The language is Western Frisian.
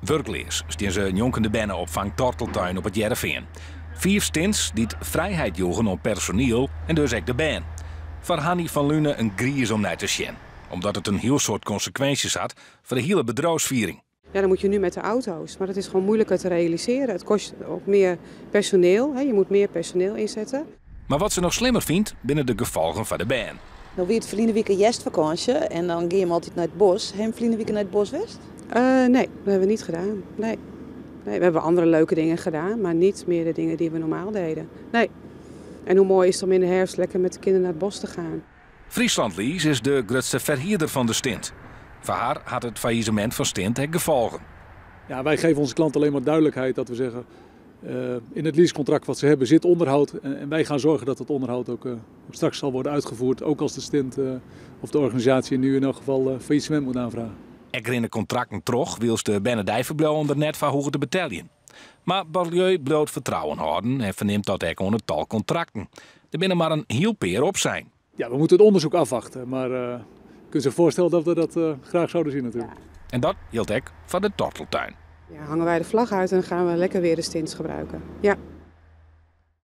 Wurkleas stean se njonken de berneopfang Torteltuin op It Hearrenfean. Fiif stints dy't frijheid joegen oan personiel en dus ek de bern. Foar Hanny van Lune in griis om nei te sjen, omdat it in hiel soad konsekwinsjes hat foar de hiele bedriuwsfiering. Ja, dan moet je nu met de auto's, maar dat is gewoon moeilijker te realiseren. Het kost ook meer personeel, hè. Je moet meer personeel inzetten. Mar wat se noch slimmer fynt, binne de gefolgen foar de bern. No wie it ferline wike hjerstfakânsje en dan gean jim altyd nei it bosk. Ha jim ferline wike nei it bosk west? Nee, dat hebben we niet gedaan. Nee. Nee, we hebben andere leuke dingen gedaan, maar niet meer de dingen die we normaal deden. Nee. En hoe mooi is het om in de herfst lekker met de kinderen naar het bos te gaan. Friesland Lease is de grutste ferhierder fan de Stint. Foar har hat it faillissemint fan Stint ek gefolgen. Ja, wij geven onze klant alleen maar duidelijkheid dat we zeggen, in het leasecontract wat ze hebben zit onderhoud. En wij gaan zorgen dat het onderhoud ook straks zal worden uitgevoerd, ook als de Stint of de organisatie nu in elk geval faillissement moet aanvragen. Ek rinne kontrakten troch, wylst de bernedeiferbliuwen der net foar hoege te beteljen. Mar Barlieu bliuwt fertrouwen hâlden en fernimt dat ek oan it tal kontrakten. Der binne mar in hiel pear opsein. Ja, we moeten het onderzoek afwachten, maar je kunt zich voorstellen dat we dat graag zouden zien natuurlijk. En dat jildt ek foar de Torteltuin. Ja, hangen wij de vlag uit en gaan we lekker weer de stints gebruiken. Ja.